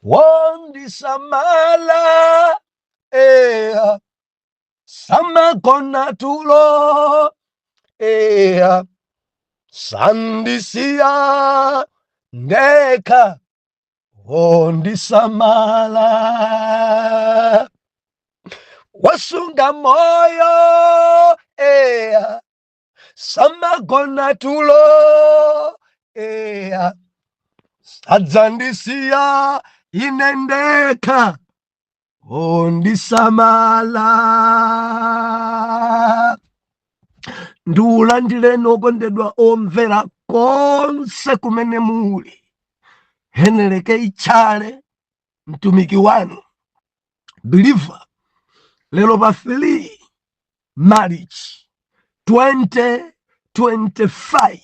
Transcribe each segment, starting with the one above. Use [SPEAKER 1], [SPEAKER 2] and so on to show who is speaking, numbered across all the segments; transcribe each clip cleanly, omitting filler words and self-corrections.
[SPEAKER 1] Wondisamala, ea, samagona tulo, ea, sandisiya ndekha, wondisamala, wasunga moyo, ea, samagona tulo, ea, sadzandisiya ine ndekha, wondisamala. Ndiulandireni okondedwa omvera konse kumene muli. Heneleke Itchale, mtumiki wanu believer, lero pa 3 March 2025,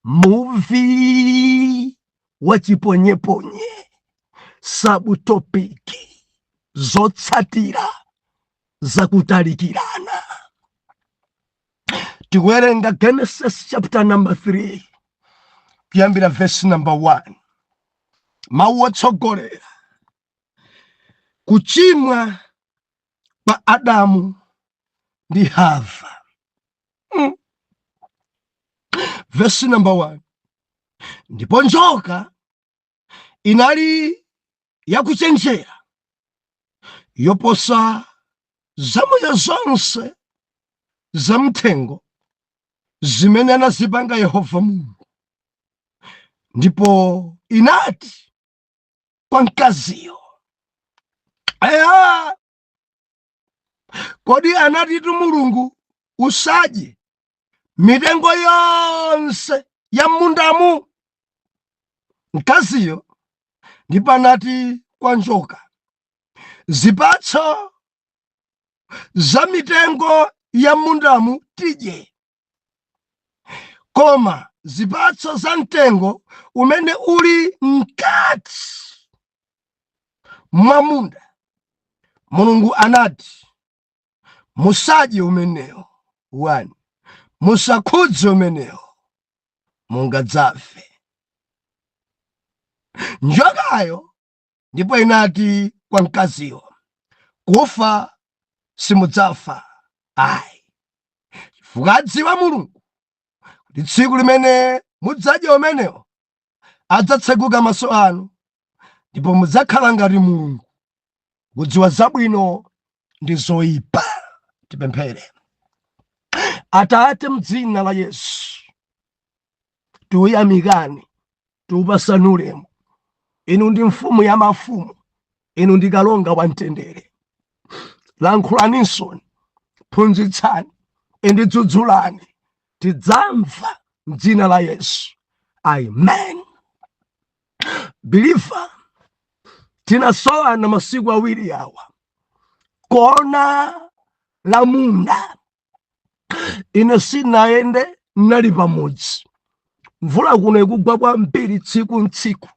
[SPEAKER 1] muvi wa chiponyeponye, subtopic zotsatira zakutalikirana. Tikuwerenga Genesis chapter number 3 kuyambira verse number 1. Mawu otsogolera: kuchimwa kwa Adamu ndi Hava. Verse number 1: Ndipo njoka inali yakuchenjera yoposa zamoyo zonse zamthengo zimene anazipanga Yehova Mulungu. Ndipo inati kwa mkaziyo, "Eya, kodi anatitu Mulungu, usadye mitengo yonse ya m'mundamu?" Mkaziyo ndipo anati kwa njoka, "Zipatso za mitengo ya m'mundamu tidye, koma zipatso za mtengo umene uli mkati mwa munda, Mulungu anati, musadye umenewo, 1 musakhudze umenewo, mungadzafe." Njokayo ndipo inati kwa mkaziyo, "Kufa simudzafa ayi, chifukwa adziwa Mulungu kuti tsiku limene mudzadya umenewo adzatseguka maso anu, ndipo mudzakhala ngati Mulungu, kudziwa zabwino ndi zoyipa." Tipemphere. Atate, mdzina la Yesu, tiuyamikani, tiupasani ulemu. Inu ndi mfumu ya mafumu, inu ndi kalonga wa mtendere. Lankhulaninso, phunzitsani, indidzudzulani, tidzamva mdzina la Yesu, amen. Believer, tinasowana masiku awiri awa kona la munda. Ine sinayende, nali pamudzi. Mvula kuno ikugwa kwambiri tsiku ntsiku.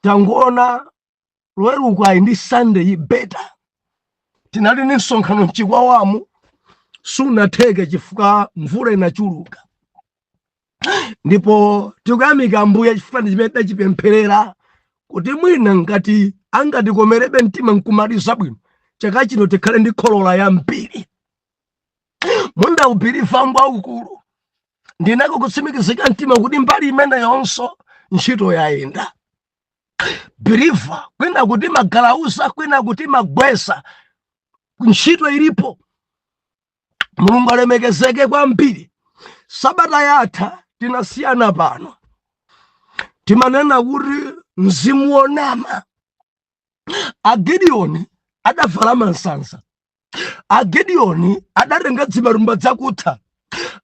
[SPEAKER 1] Tangoona Loweruka ayi ndi Sunday better. Tinali ni msonkhano mchikwawamu, sunatheke chifukwa mvula inachuluka. Ndipo tikuyamika Ambuye chifukwa ndi chimene tidachipempherera, kuti mwina ngati angatikomerebe mtima nkumaliza bwino chaka chino, tikhale ndi kholola yambiri. Munda u, believer, ngwaukulu. Ndinako kutsimikizika mtima kuti mbali imeneyonso ntchito yayenda. Believer, kwina kuti magalauza, kwina kuti magwesa, ntchito ilipo. Mulungu alemekezeke kwambiri. Sabata yatha tinasiyana pano, timanena kuti mzimu wonama. Agidiyoni adavala masanza, Agidiyoni adatenga dzimatumba dzakutha,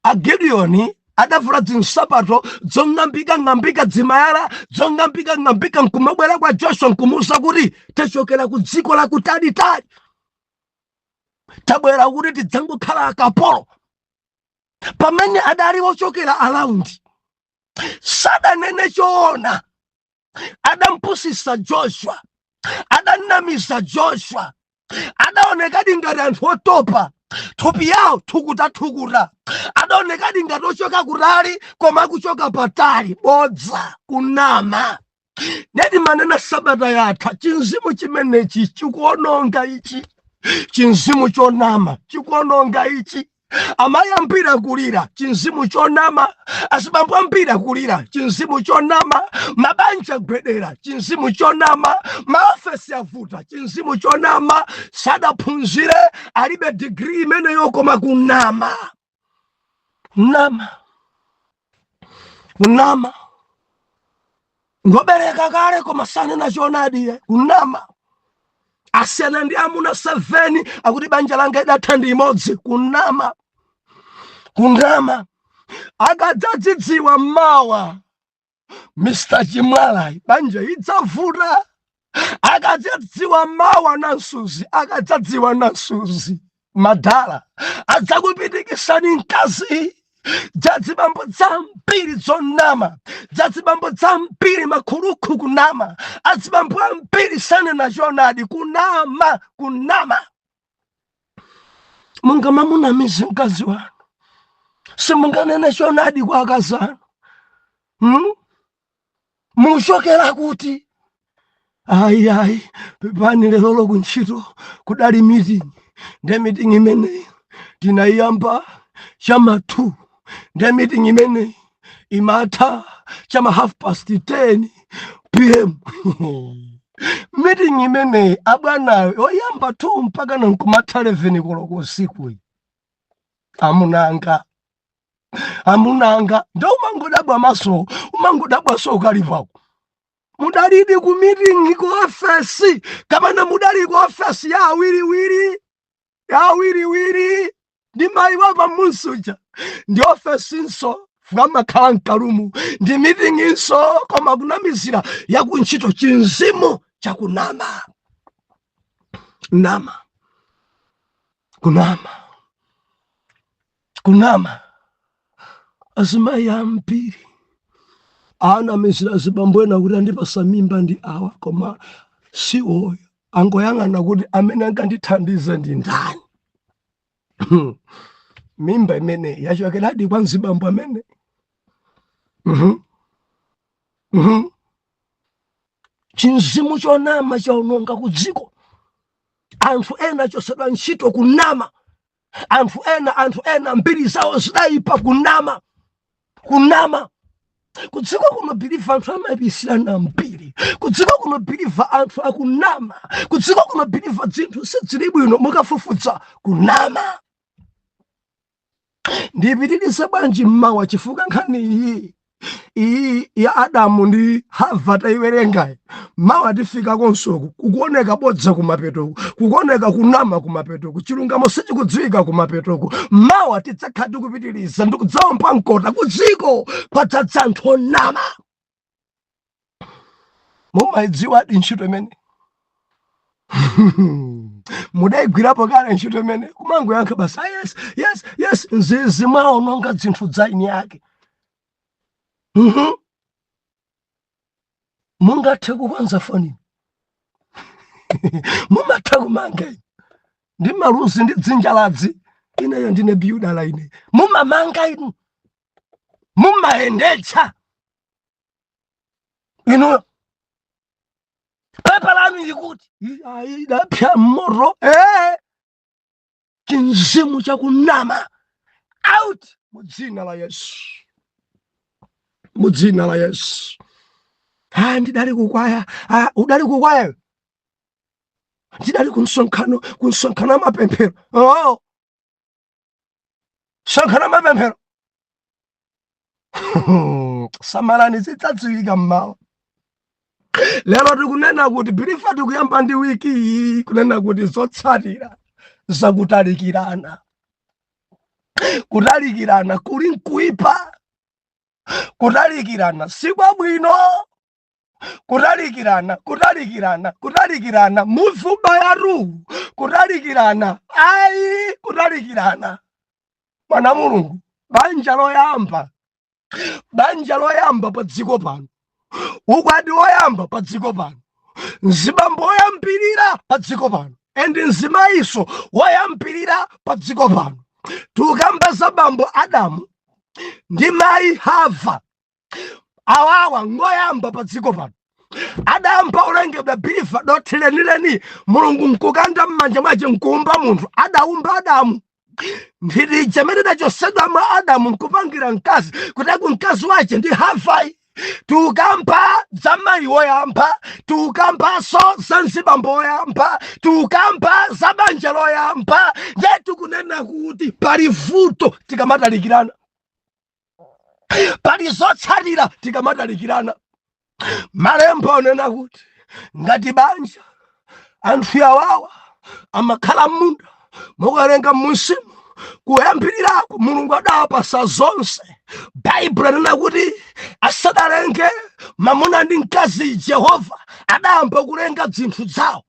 [SPEAKER 1] Agidiyoni adavala zinsapato dzong'ambika-ng'ambika, dzimayala dzong'ambika-ng'ambika, nkumabwera kwa Joshua nkumuwuza kuti tachokera ku dziko lakutalitali, tabwera kuti tidzangokhala akapolo, pamene adali ochokera around. Sadanene choona, adampusisa Joshua, adanamiza Joshua. Adaonekadi ngati anthu otopa, thupi yawo thukuta-thukuta, adaonekadi ngati ochoka kutali, koma akuchoka patali. Bodza, kunama. Ndeti manena sabata yatha, chinzimu chimenechi chikuononga ichi, chinzimu chonama chikuononga ichi. Amayi ambiri akulira chinzimu chonama, azibambo ambiri akulira chinzimu chonama, mabanja agwedera chinzimu chonama, maofesi avuta chinzimu chonama. Sadaphunzire, alibe digiri imeneyo, koma kunama, kunama, kunama. Ngobereka kale koma sanena choonadi, kunama. Asiyana ndi amuna 7, akuti banja langa idatha ndi imodzi, kunama, kunama. Akadzadzidziwa mawa Mr Chimwala, banja idzavuta. Akadzadziwa mawa Nansuzi, akadzadziwa Nansuzi, madala adzakupitikisani mkazi. Dzadzibambo dzambiri dzonama, dzadzibambo dzambiri makhulukhu kunama, adzibambo ambiri sanena choonadi, kunama, kunama. Mungamamunamize mkazi wanu, simunganene choonadi kwa akazi anu, Muchokera kuti? Ayi, ayi, pepani, lerolo kuntchito kudali meeting, nde meeting imeneyi tinayiyamba chama 2, nde meeting imeneyi imatha chama 10:30 p.m. Meeting imeneyi abwanayo yoyamba 2 mpaka nankumatha 11 koloko usiku. Amunanga, amunanga, ndo umangodabwa maso, umangodabwa so ukalipako. Mudalidi ku meeting ku ofesi kapena mudali ku ofesi ya awiriwiri, ya awiriwiri ndi mayi wa pamunsi uja? Ndi ofesinso fukamakhala mkalumu, ndi meeting inso, koma kunamizira yakuntchito. Chinzimu chakunama, nama, kunama, kunama. Azimayi ambiri anamizira azibambo ena kuti andipasa mimba ndi awa, koma si oyo. Angoyang'ana kuti amene angandithandize ndi ndani. Mimba imene yachokeradi kwa mzibambo amene. Chinzimu chonama chaononga ku dziko. Anthu ena achosedwa ntchito kunama, anthu ena, anthu ena mbiri zawo zidayipa kunama, kunama. Kudziko kuno believer anthu amayipisirana mbiri. Kudziko kuno believer anthu akunama. Kudziko kuno believer zinthu sizili bwino mukafufudza, kunama. Ndipitirize bwanji mmawa? Chifukwa nkhani iyi, iyi ya Adamu ndi Hava tayiwerengayi, mawa tifika konsoku. Kukuoneka bodza kumapetoku, kukuoneka kunama kumapetoku, chilungamo sichikudziwika kumapetoku. Mawa tidzakhala tikupitiriza ndikudzawomba mkota. Kudziko kwadzadza anthu onama. Mumayidziwadi ntchito imene mudayigwirapo kale? Ntchito imene kumangoyankha basi, "Ah, yes, yes, nzizi mwaononga zinthu dzaini yake. Mungathe kukonza foni, mumatha kumanga inu ndi maluzi ndi dzinja ladzi. Ineyo ndine builder la ine. Mumamanga inu, mumayendetsa inuyo. Pepa lanu ilikuti? Idapya moto. Chinzimu chakunama out mu dzina la Yesu, mu dzina la Yesu. Ah, ndidali kukwaya. Ah, udali kukwaya? Ndidali kumsonkhano, kumsonkhano amapemphero. Oh, sonkhano amapemphero. Samalani, zidzadziwika mmawa. Lero tikunena kuti believer tikuyamba ndi wiki iyi kunena kuti zotsatira zakutalikirana. Kutalikirana kuli nkuipa, kutalikirana sikwabwino. Kutalikirana, kutalikirana, kutalikirana muvuba yatu, kutalikirana ayi, kutalikirana. Mwana Mulungu, banja loyamba, banja loyamba pa dziko pano, ukwati woyamba pa dziko pano, mzibambo woyambirira pa dziko pano and mzimayiso woyambirira pa dziko pano, tikukamba za bambo Adamu ndi mayi Hava. Awawa ngoyamba pa dziko pano. Adayamba ulengedwa, believer, dothi lenileni, Mulungu nkukanda m'manja mwace nkuumba munthu. Adaumba Adamu, nthiti ija imene idachosedwa mwa Adamu nkupangira mkazi, kutaku mkazi wace ndi Havai. Tukamba za mayi woyamba, tukambanso za mzibambo woyamba, tukamba za banja loyamba. Nde tikunena kuti pali vuto tikamatalikirana, pali zotsatira tikamatalikirana. Malemba onena kuti ngati banja, anthu yawawa amakhala m'munda. Mukuwerenga m'munsimu, kuyambirirako Mulungu adawapasa zonse. Baibulo anena kuti asadalenge mamuna ndi mkazi, Jehova adayamba kulenga zinthu zawo.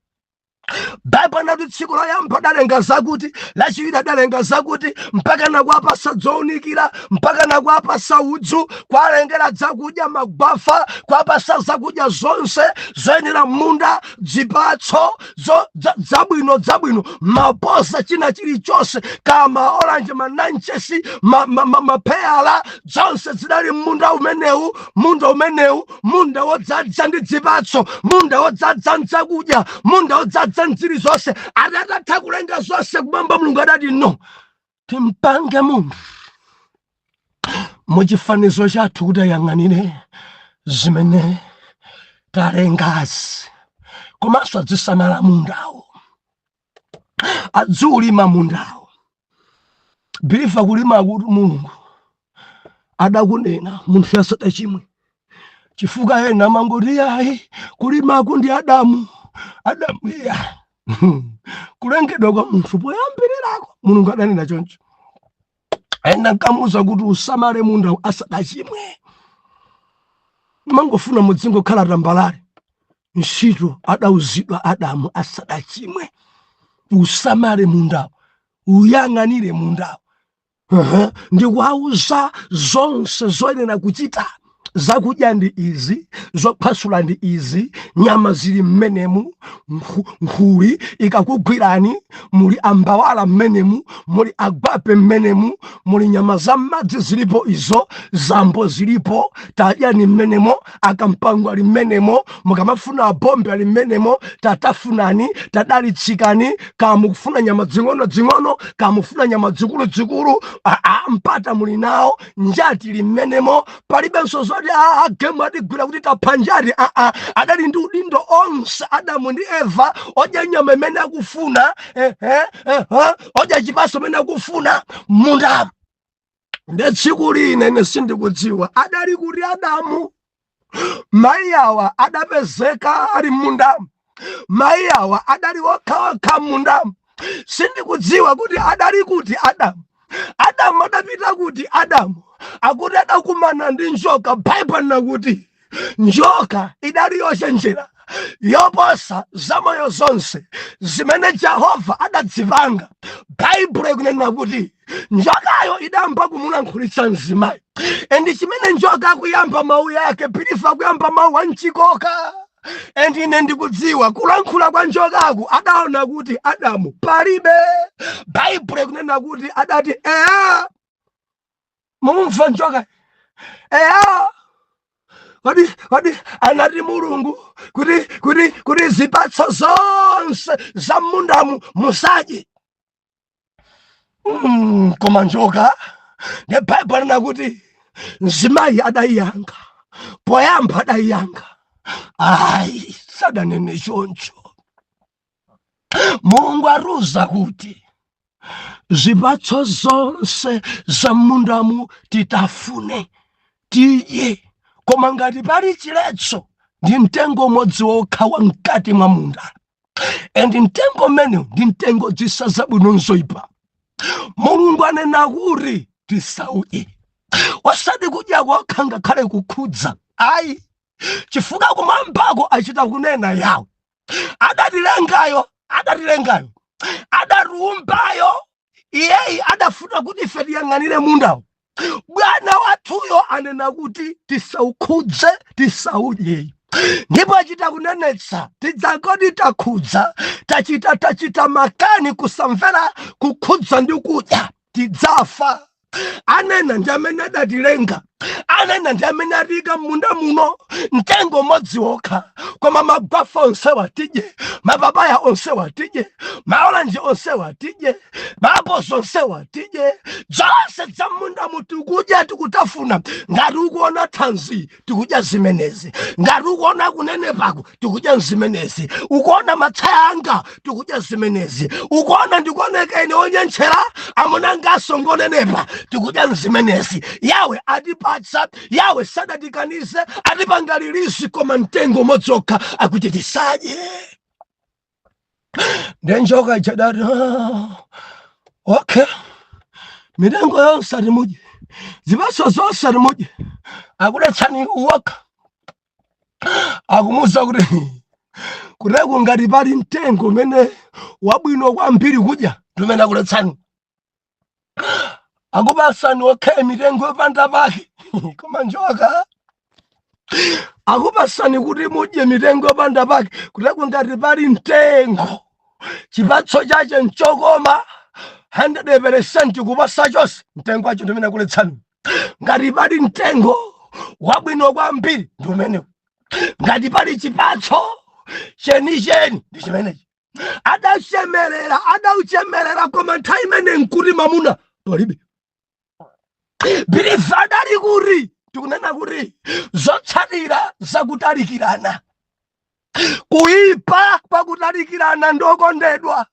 [SPEAKER 1] Baibulo anati tsiku loyamba adalenga zakuti, lachiwiri adalenga zakuti, mpaka nakuwapasa zowunikira, mpaka nakuwapasa udzu, kuwalengera zakudya, magwafa, kuwapasa zakudya zonse zoyenera munda, zipatso zabwino zabwino, maposa, china chilichonse, kama orange, mananchesi, mapeyala, zonse zidali munda umenewu. Munda umenewu, munda wodzadza ndi zipatso, munda wodzadza nzakudya, munda wodzadza nziri zonse. Ati atatha kulenga zonse kumwamba, Mulungu adati, "No, timpange munthu muchifanizo chathu kuti ayang'anire zimene talengazi, komanso azisamala mundawo, adziulima mundawo." Believer, kulima kuti Mulungu adakunena munthu asadachimwe, chifukwa ena amangoti, "Ayi, kulimaku ndi Adamu, Adamu." Iya, kulengedwa kwa munthu poyambirirako Mulungu adanena choncho. Ena nkamuuza kuti usamale munda asadachimwe. Mangofuna mudzingokhala tambalale. Ntchito adauzidwa Adamu asadachimwe: usamale mundawo, uyang'anire mundawo. Ndikuwauza zonse zoyenera kuchita. Zakudya ndi izi, zophwasula ndi izi, nyama zili mmenemu, nkhuli ikakugwirani, muli ambawala mmenemu, muli agwape mmenemu, muli nyama za m'madzi zilipo, izo zambo zilipo, tadyani mmenemo. Akampango ali mmenemo, mukamafuna abombe ali mmenemo, tatafunani, tadalitsikani. Kamukufuna nyama zing'ono zing'ono, kamufuna nyama zikulu zikulu, mpata muli nawo. Njati ili mmenemo, palibenso zoti agemu atigwira kuti tapha njati. Adali ndi udindo onse Adamu ndi Eva, odya nyama imene akufuna, odya chipaso imene akufuna munda. Ndi tsiku lina, ine sindikudziwa adali kuti Adamu, mayi awa adapezeka ali munda. Mayi awa adali okhaokha munda. Sindikudziwa kuti adali kuti Adamu. Adamu adapita kuti? Adamu akuti adakumana ndi njoka. Baibulo nakuti njoka idali yochenjera yoposa zamoyo zonse zimene Jehova adadzipanga. Baibulo ikunena kuti njokayo idayamba kumulankhulitsa mzimayi, and chimene njoka akuyamba mawu yake, believer, akuyamba mawu anchikoka. And ine ndikudziwa kulankhula kwa njokaku, adaona kuti Adamu palibe. Baibulo ikunena kuti adati, "Eya, mumumva njoka, eya, kodi anati Mulungu kuti zipatso zonse za mundamu musadye?" Koma njoka ne Baibulo linakuti mzimayi adayiyankha. Poyamba adayiyankha, "Ayi, sadanene choncho. Mulungu atiuza kuti zipatso zonse za mundamu titafune, tidye, koma ngati pali chiletso ndi mtengo umodzi wokha wa mkati mwa munda, and mtengo umenewu ndi mtengo odziwitsa zabwino nzoyipa. Mulungu anena kuti tisaudye, osati kudya kokha, ngakhale kukhudza ayi, chifukwa kumwambako achita kunena yawo adatilengayo, adatilengayo, adatiumbayo, iyeyi adafuna kuti ife tiyang'anire mundawo. Bwana wathuyo anena kuti tisaukhudze, tisaudye, ndipo achita kunenetsa tidzakodi takhudza, tachita makani, kusamvera, kukhudza ndi kudya, tidzafa." Anena ndi amene adatilenga. Anena ndi amene atiyika m'munda muno mtengo umodzi wokha, koma magwafa onsewa tidye, mapapaya onsewa tidye, maoranji onsewa tidye, maaposi onsewa tidye, zonse za m'mundamu tikudya, tikutafuna. Ngati ukuona thanzi, tikudya zimenezi. Ngati ukuona kunenepako, tikudya zimenezi. Ukuona matsaya anga, tikudya zimenezi. Ukuona ndikuoneka ine wonyentchera, amuna anganso ngonenepa, tikudya zimenezi. Yawe atipatsa, Yawe sadatikanize, atipanga release, koma mtengo umodzi wokha akuti tisadye. Ndiye njoka ija idati, "Ah, okay, mitengo yonse ati mudye, zipatso zonse ati mudye, akuletsani wokha." Akumuuza kuti kuteku ngati pali mtengo umene wabwino kwambiri kudya ndi umene akuletsani, akupasani okhe mitengo yopanda pake. Koma njoka akupasani kuti mudye mitengo yopanda pake, kuteku ngati pali mtengo chipatso chache nchokoma 100% kuposa chonse, mtengo wacho ndi umene akuletsani. Ngati pali mtengo wabwino kwambiri ndi umenewu, ngati pali chipatso chenicheni ndi chimenechi. Adachemerera, adauchemerera, koma nthawi imene nkuti mamuna palibe. Believer adali kuti? Tikunena kuti zotsatira zakutalikirana, kuipa kwakutalikirana ndokondedwa.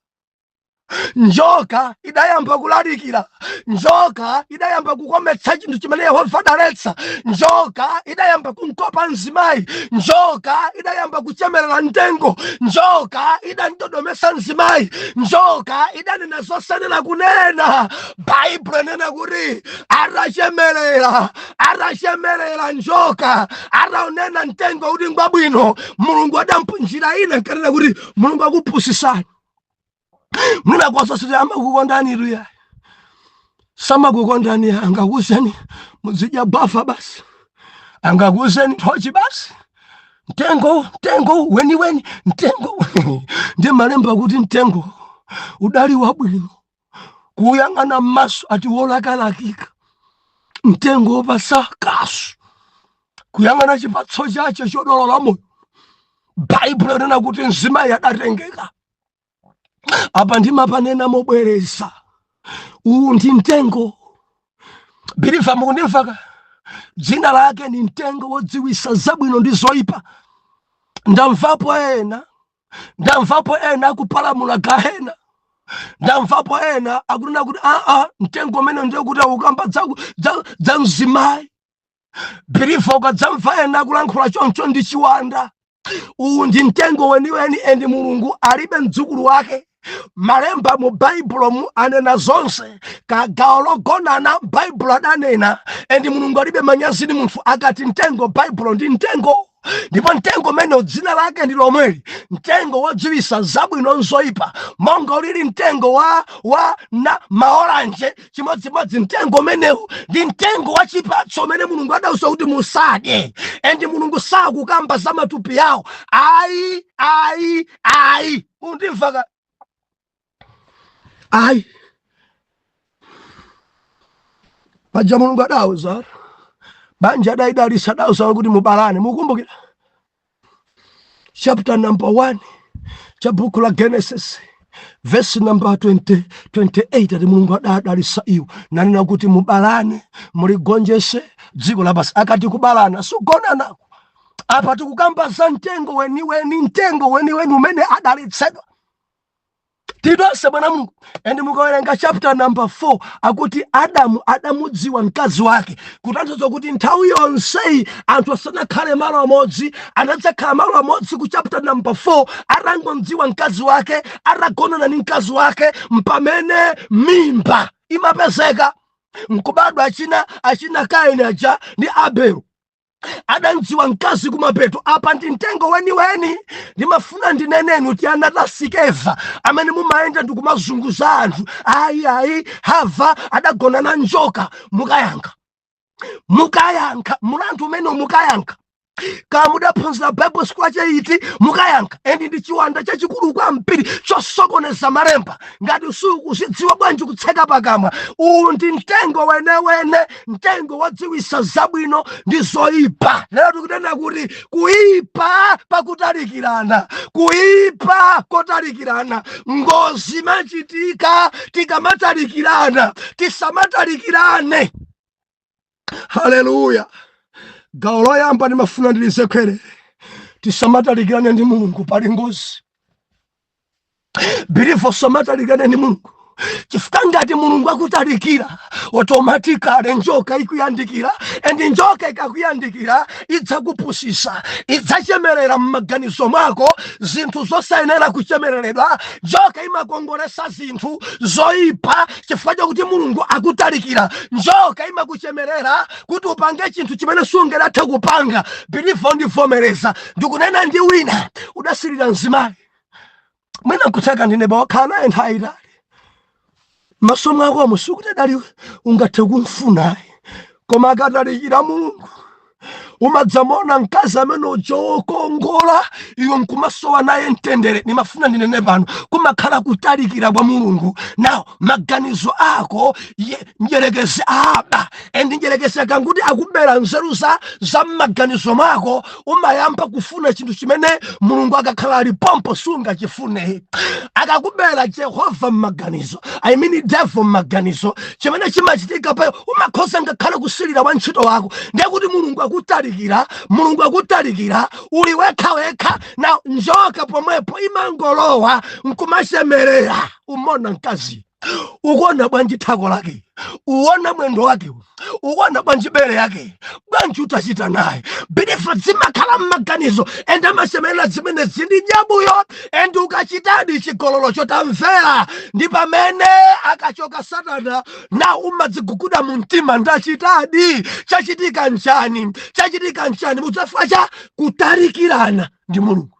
[SPEAKER 1] Njoka idayamba kulalikira, njoka idayamba kukometsa chinthu chimene Yehova adaletsa, njoka idayamba kumkopa mzimayi, njoka idayamba kuchemerera mtengo, njoka idandodomesa mzimayi, njoka idanena zosanena kunena. Baibulo inena kuti atachemerera, atachemerera njoka, ataunena mtengo kuti ngwabwino, Mulungu adampunjira ina nkanena kuti Mulungu akupusisani. Mwina kwasasiti amakukondani luya, samakukondani, angakuuzeni muzidya gwafa basi, angakuuzeni nthochi basi, mtengo, mtengo weniweni, mtengo. Ndi malemba kuti mtengo udali wabwino kuyang'ana m'maso, ati wolakalakika, mtengo wopasa kasu kuyang'ana chipatso chache chodolola moyo. Baibulo linena kuti mzimayi adatengeka. Apa ndimapanena mobwereza, uwu ndi mtengo. Believer, mukundimvaka? Dzina lake ni mtengo wodziwisa zabwino ndi zoyipa. Ndamvapo ena, ndamvapo ena akupalamula gahena, ndamvapo ena akunena kuti aa, mtengo umene ndiye kuti akukamba za mzimayi. Believer, ukadzamva ena akulankhula choncho, ndi chiwanda. Uwu ndi mtengo weniweni, and Mulungu alibe mdzukulu wake. Malemba mu Baibulo anena zonse, kagawo logonana Baibulo adanena, and Mulungu alibe manyazi ndi munthu. Akati mtengo, Baibulo ndi mtengo, ndipo mtengo umene dzina lake ndi lomweli, mtengo wodziwisa zabwino nzoyipa. Monga ulili mtengo wa na maoranje, chimodzimodzi mtengo umenewu ndi mtengo wa chipatso umene Mulungu adauza kuti musadye. And Mulungu sakukamba za matupi yawo, ayi, ayi, ayi. Mundimvaka? Ayi. Paja Mulungu adauza banja, adayidalisa, adauza kuti mubalane. Mukumbukira chapter number 1 cha buku la Genesis, verse number 20, 28, ati Mulungu adadalisa iwo nanena kuti mubalane, muligonjese dziko lapansi. Akati kubalana, sikugonanako. Apa tikukamba za mtengo weniweni, mtengo weniweni umene adalitsedwa tidonse bwana Mulungu. And mukawerenga chapter number 4, akuti Adamu adamudziwa mkazi wake, kutanthauza kuti nthawi yonseyi anthu asanakhale malo amodzi. Anadzakhala malo amodzi ku chapter number 4, atangodziwa mkazi wake, atagonana ndi mkazi wake, mpamene mimba imapezeka, nkubadwa achina Kaini aja ndi Abelo. Adandziwa mkazi kumapeto. Apa ndi mtengo weniweni. Ndimafuna ndineneni kuti ana tasikeva amene mumayenda ndikumazunguza anthu, ayi, ayi, Hava adagona na njoka, mukayankha, mukayankha mulandu umene mukayankha. Kaya mudaphunzira Bible school achaiti, mukayankha. And ndi chiwanda chachikulu kwambiri chosokoneza malemba. Ngati sukuzidziwa, bwanji kutseka pakamwa? Uwu ndi mtengo wenewene, mtengo wodziwisa zabwino ndi zoyipa. Lero tikunena kuti kuyipa pakutalikirana, kuyipa kotalikirana, ngozi imachitika tikamatalikirana. Tisamatalikirane. Haleluya! Gawo loyamba ndimafuna ndilizekhwere: tisamatalikirane ndi Mulungu, pali ngozi. Believer, usamatalikirane ndi Mulungu, chifukwa ngati Mulungu akutalikira, automatically njoka ikuyandikira. And njoka ikakuyandikira, idzakupusisa, idzachemerera m'maganizo mwako zinthu zosayenera kuchemereredwa. Njoka imakongolesa zinthu zoyipa chifukwa chakuti Mulungu akutalikira. Njoka imakuchemerera kuti upange chinthu chimene sungedathe kupanga. Believer, ndivomereza, ndikunena ndi wina udasilira mzimayi, mwina nkutheka ndine bawakhala naye nthawi itali, maso mwakomo sikuti adali ungathe kumfunayi, koma akatalikira Mulungu, umadzamona mkazi amene uja wokongola, iwe nkumasowa naye mtendere. Nimafuna ndinene pano, kumakhala kutalikira kwa Mulungu. Now maganizo ako mdyerekezi aba. And mdyerekezi akanguti akubera nzeru za mmaganizo mwako, umayamba kufuna chinthu chimene Mulungu akakhala ali pompo sungachifune. Akakubera Jehova mmaganizo, I mean devil mmaganizo, chimene chimachitika payo, umakhoza ngakhale kusilira wa ntchito wako. Ndiye kuti Mulungu akutalikira, Mulungu akutalikira, uli wekha wekha. Na njoka pomwepo imangolowa nkumachemerera. Umona mkazi, ukuona bwanji thako lake? Uona mwendo wake? Ukuona bwanji bere yake? Bwanji utachita naye? Believer, zimakhala mmaganizo and amachemerera zimene zindi nyabuyo. And ukachitadi chigololo chotamvera, ndi pamene akachoka Satana na umadziguguda mu mtima: ndachitadi, chachitika nchani? Chachitika nchani? Mudzafika cha kutalikirana ndi Mulungu.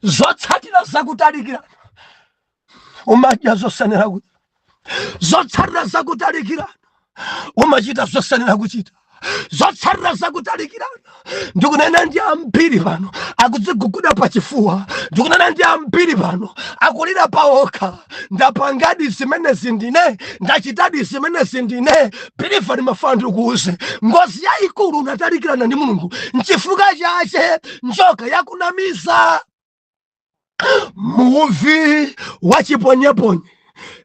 [SPEAKER 1] Zotsatira zakutalikirana, umadya zosanena kuti. Zotsatira zakutalikirana, umachita zosanena kuchita. Zotsatira zakutalikirana, ndikunena ndi ambiri pano akudziguguda pachifuwa, ndikunena ndi ambiri pano akulira paokha: ndapangadi zimenezi ndine, ndachitadi zimenezi ndine. Believer, ndimafuna ndikuuze ngozi yayikulu: unatalikirana ndi Mulungu, nchifukwa chache njoka yakunamiza muvi wachiponyeponye.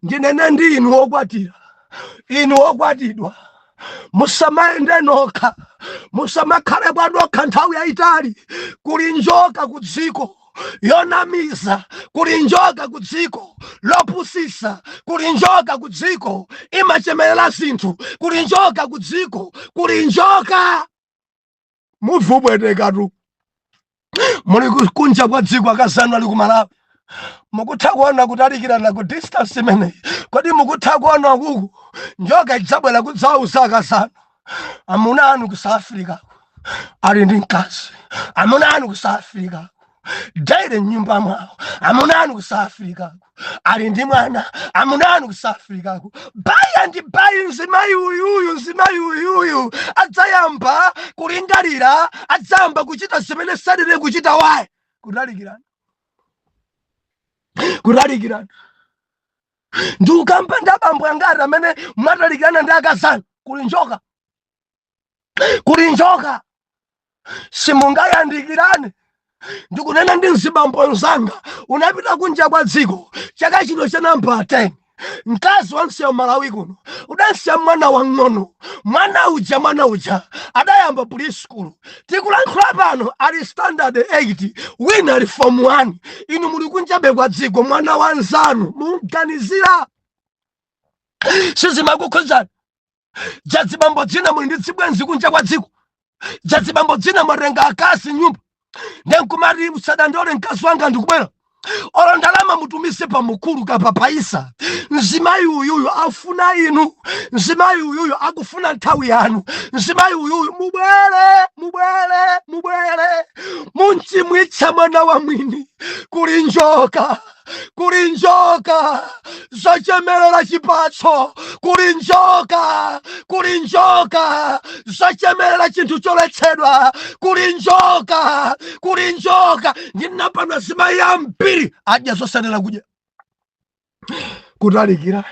[SPEAKER 1] Ndinene ndi inu wokwatira, inu wokwatidwa, musamayende nokha, musamakhale kwanokha nthawi yayitali. Kuli njoka ku dziko yonamiza, kuli njoka ku dziko lopusisa, kuli njoka ku dziko imachemerera zinthu, kuli njoka ku dziko, kuli njoka. Muvi ubwetekatu. Muli kunja kwa dziko, akazanu ali ku Malawi. Mukutha kuona kutalikirana ku distance imeneyi? Kodi mukutha kuona kuku njoka idzabwera kudzauza akazanu: amuna anu ku South Africa ali ndi mkazi, amuna anu ku South Africa daily mnyumba mwawo, amuna anu ku South Africa ali ndi mwana, amuna anu ku South Africa? By and by, mzimayi uyuyu, mzimayi uyuyu adzayamba kulingalira, adzayamba kuchita zimene sadere kuchita. Why? Kutalikirana, kutalikirana. Ndikukamba ndi abambo angati amene mwatalikirana ndi akazanu? Kuli njoka, kuli njoka, simungayandikirane. Ndikunena ndi mzibambo mzanga, unapita kunja kwa dziko chaka chino cha namba 10, mkazi wansiya Malawi kuno, udansiya mwana wang'ono. Mwana uja, mwana uja adayamba preschool, tikulankhula pano ali standard 8, wina ali form 1. Inu muli kunjabe kwa dziko, mwana wanzanu muganizira, sizimakukhudzani. Jadzibambo dzina muli ndi dzibwenzi kunja kwa dziko, jadzibambo dzina mwatenga akazi nyumba, ndenkumati: usadandole, mkazi wanga ndikubwera. Olo ndalama mutumise pamukulu kapapaisa, mzimayi uyuyu afuna inu, mzimayi uyuyu akufuna nthawi yanu. Mzimayi uyuyu, mubwere, mubwere, mubwere, munchimwitsa mwana wa mwini. Kuli njoka. Kuli njoka zochemerera chipatso, kuli njoka, kuli njoka zochemerera chinthu choletsedwa, kuli njoka, kuli njoka. Ndinapano azimayi ambiri adya zosanena kudya. Kutalikirana,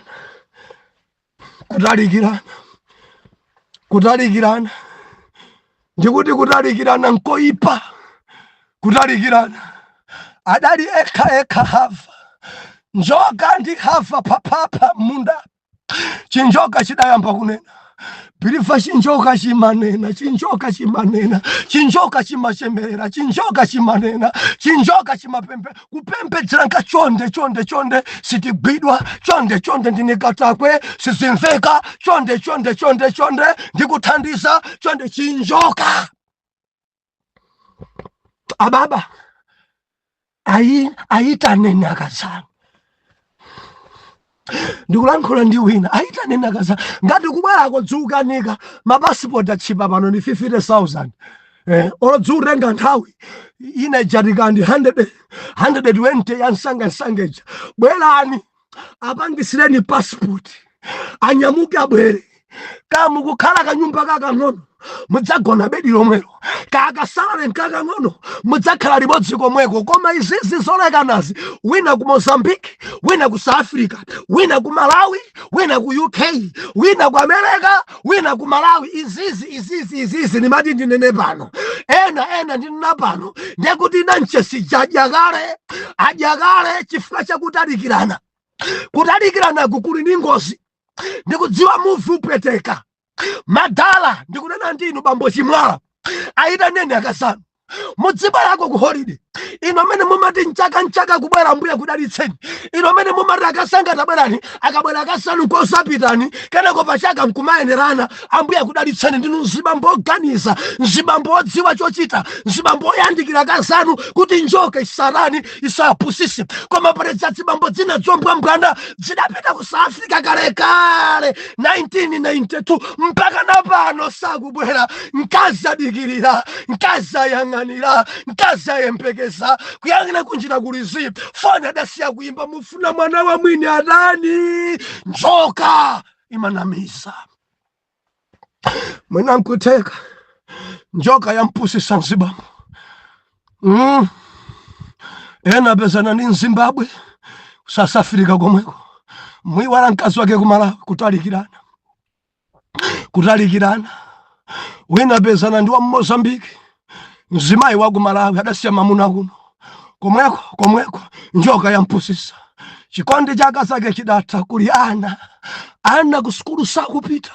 [SPEAKER 1] kutalikirana, kutalikirana, ndikuti kutalikirana nkoipa. Kutalikirana, adali ekha ekha Hava, njoka ndi Hava phaphapha munda. Chinjoka chidayamba kunena. Believer, chinjoka chimanena, chinjoka chimanena, chinjoka chimachemerera, chinjoka chimanena, chinjoka chimapembe kupembedzera nka chonde, chonde, chonde, sitigwidwa, chonde, chonde, ndine katakwe, sizimveka, chonde, chonde, chonde, chonde, ndikuthandiza, chonde. Chinjoka, ababa, ayi, ayitaneni akazanu. Ndikulankhula ndi wina, ayitaneni akazanu. Ngati kubwerako dziukanika, mapasipoti achipa pano ni 50,000, olo dziutenga nthawi ina ijatika ndi 100 120 ya msangamsanga ija. Bwerani, apangisireni passport, anyamuke abwere. Kamukukhala kanyumba kakang'ono, mudzagona bedi lomwelo. Kakasalale nkakang'ono, mudzakhala limodzi komweko. Koma izizi zolekanazi, wina ku Mozambique, wina ku South Africa, wina ku Malawi, wina ku UK, wina ku America, wina ku Malawi, izizi, izizi, izizi, ndimati ndinene pano, ena ena ndinena pano, ndekuti nanchesijadya kale, adya kale chifukwa chakutalikirana. Kutalikiranaku kuli ndi ngozi. Ndikudziwa muvi upweteka. Madala, ndikunena ndinu bambo Chimwala, ayitaneni akazanu, mudzibwerako ku holiday. Ino amene mumati mchaka mchaka kubwera, Mbuye kudalitseni. Ino amene mumati akasanga tabwerani, akabwera akasanu kosapitani kenako pachaka nkumayenerana, Ambuye akudalitseni. Ndinu mzibambo oganiza, mzibambo odziwa chochita, mzibambo oyandikira akazanu kuti njoka isarani, isapusise. Koma paledza zibambo dzina dzombwambwana zidapita ku South Africa kalekale 1992, mpaka napano sakubwera. Mkazi adikirira, mkazi ayang'anira, mkazi ayembekeza, kuyang'ana kunjira kulizi, foni adasiya kuimba. Mufuna mwana wa mwini adani? Njoka imanamiza. Mwina nkuteka njoka yampusisa mzibambo. Ena apezana ndi Mzimbabwe, South Africa komweko, mwiwala mkazi wake kumalawi. Kutalikirana, kutalikirana. Wina apezana ndi wa Mozambique, mzimayi wa ku Malawi adasiya mamuna kuno. Komweko komweko njoka yampusisa. Chikondi cha akazake chidatha. Kuli ana, ana ku sukulu sakupita.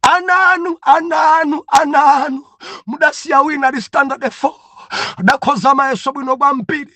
[SPEAKER 1] Ana anu, ana anu, ana anu mudasiya. Wina ali standard 4, adakhoza mayeso bwino kwambiri,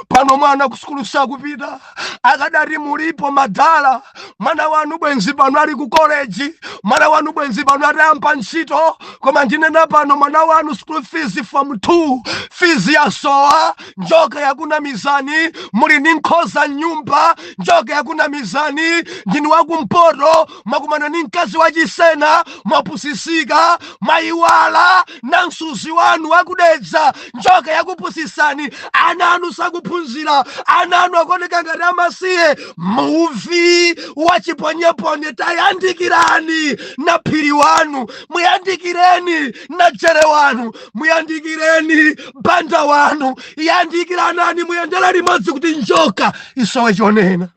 [SPEAKER 1] pano mwana ku sukulu sakupita. Akadati mulipo madala, mwana wanu bwenzi pano ali ku koleji, mwana wanu bwenzi pano atayamba ntchito. Koma ndinena pano, mwana wanu school fees, form 2 fees yasowa. Njoka yakunamizani. Muli ndi nkhoza mnyumba, njoka yakunamizani. Ndinu wakumpoto, mwakumana ndi mkazi wachisena, mwapusisika, mwayiwala na msuzi wanu wakudedza. Njoka yakupusisani. Ana anu sakuphunzira, ana anu akuoneka ngati amasiye, muvi wachiponyeponye. Tayandikirani na phiri wanu, muyandikireni na jere wanu, muyandikireni banda wanu, yandikiranani, muyendere limodzi kuti njoka isowe chonena,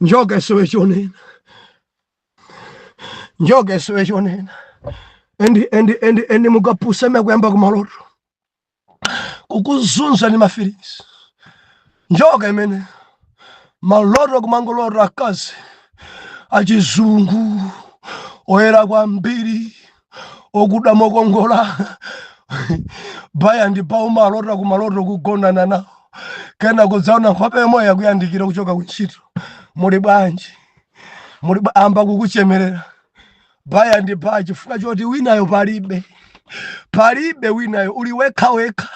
[SPEAKER 1] njoka isowe chonena, njoka isowe chonena. And mukapuseme kuyamba kumaloto kukuzunza ndi mafeelings. Njoka imene maloto kumangolota akazi achizungu oyera kwambiri, okuda mokongola, baya ndi paumalota kumaloto kugonana nawo. Kena kudzaona nkhope yomwe yakuyandikira kuchoka kuntchito: "Muli bwanji? Muli amba kukuchemerera baya ndi baya, chifukwa choti winayo palibe, palibe winayo, uli wekha wekha.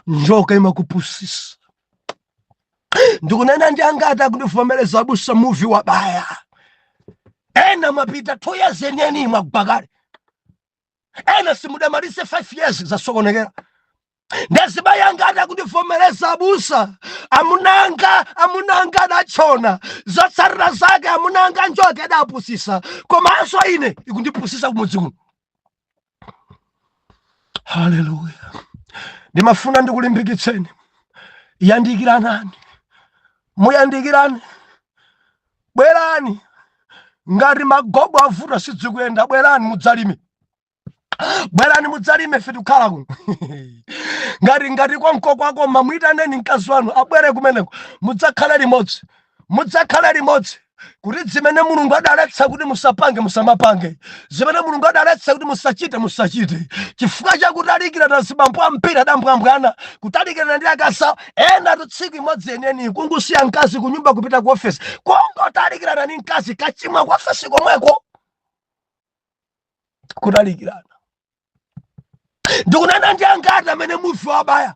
[SPEAKER 1] Njoka imakupusisa. Ndikunena ndi angati akundivomereza, abusa, muvi wabaya? Ena mwapita 2 years yeniyeni, mwagwa kale. Ena simudamalize 5 years, zasokonekera. Ndi azimayi angati akundivomereza, abusa, amunanga, amunanga adatchona, zotsatira zake amunanga njoka idapusisa, komanso ine ikundipusisa kumudzi kuno. Haleluya! Ndimafuna ndikulimbikitseni, yandikiranani, muyandikirane, bwerani. Ngati magobo avuta, sidzikuyenda, bwerani mudzalime, bwerani mudzalime, ife tikukhala kuno. Ngati konko kwakoma, muitaneni mkazi wanu abwere kumeneko, mudzakhale limodzi, mudzakhale limodzi, kuti zimene Mulungu adaletsa kuti musapange, musamapange, zimene Mulungu adaletsa kuti musachite, musachite. Chifukwa chakutalikirana, zibambo ambiri adambwambwana kutalikirana ndi akazi ena tu. Tsiku imodzi yeniyeni kungusiya mkazi kunyumba kupita ku ofesi, kungotalikirana ndi mkazi, kachimwa ku ofesi komweko. Kutalikirana, ndikunena ndi angati amene muvi wabaya?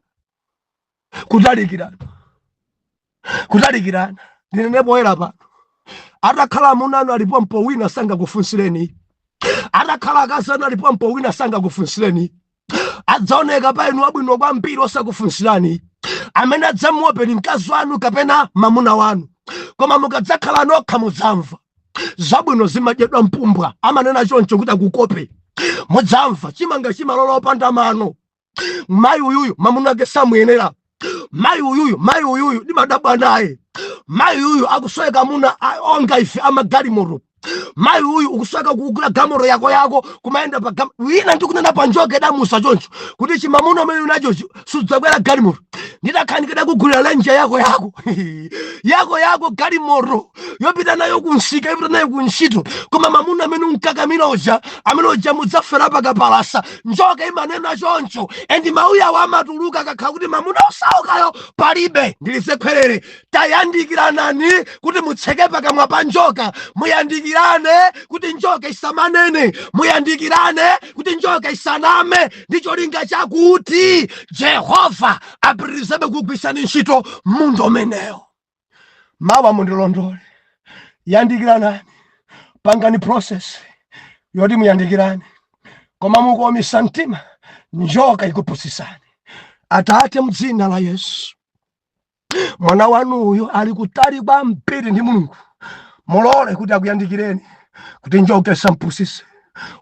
[SPEAKER 1] Kutalikirana, kutalikirana. Ndinene poyera pano, atakhala amuna anu alipompo, wina sangakufunsireni. Atakhala akazi anu alipompo, wina sangakufunsireni. Adzaoneka pa inu abwino kwambiri, osakufunsirani. Amene adzamuopeni mkazi wanu kapena mamuna wanu, koma mukadzakhala nokha mudzamva. Zabwino zimadyedwa mpumbwa, amanena choncho kuti akukope. Mudzamva chimanga chimalola opanda mano. Mayi uyuyu mamuna ake samuyenera, mayi uyuyu, mayi uyuyu ndimadabwa naye, mayi uyuyu akusweka amuna onga ife amagalimoto, mayi uyu ukusweka kugula galimoto yako yako kumayenda pa wina. Ndikunena pa njoka idamusa choncho kuti chimamuna amene unachocho sudzakwera galimoto, nditakhala ndikadakugulira Ranger yako yako yako yako, galimoto yopita nayo kunsika, yopita nayo kuntchito, koma mamuna amene unkakamira uja, amene uja mudzafera pakapalasa. Njoka imanena choncho, and mawu yawo amatuluka kakhala kuti mamuna osaukayo palibe. Ndilize khwerere, tayandikiranani kuti mutseke pakamwa pa njoka, muyandikirane kuti njoka isamanene, muyandikirane kuti njoka isaname, ndi cholinga chakuti Jehova apitirizebe kugwirisani ntchito munthu umeneyo. Mawa mundilondole. Yandikiranani, pangani process yoti muyandikirane, koma mukuomisa mtima, njoka ikupusisani. Atate, mdzina la Yesu, mwana wanuyo ali kutali kwambiri ndi Mulungu, mulole kuti akuyandikireni kuti njoka isampusise.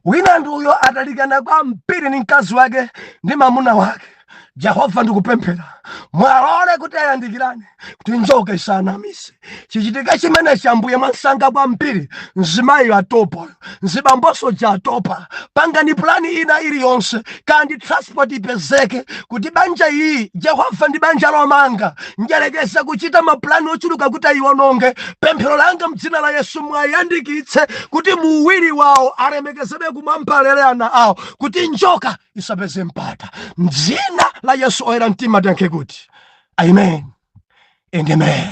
[SPEAKER 1] Wina ndi uyo atalikana kwambiri ndi mkazi wake ndi mamuna wake. Jehova, ndikupemphera mwalole kuti ayandikirane kuti njoka isanamise. Chichitika chimenechi, Ambuye, mwansanga kwambiri. Mzimayi atopa, mzibamboso ja atopa. Pangani pulani ina iliyonse, kandi transport ipezeke kuti banja iyi, Jehova, ndi banja lomanga. Njerekeza kuchita mapulani ochuluka kuti ayiwononge. Pemphero langa mdzina la Yesu, mwayandikitse kuti muwiri wawo alemekezedwe kumwamba, alere ana awo, kuti njoka isapeze mpata. Mdzina la Yesu oyera mtima tiyankhe kuti amen and amen.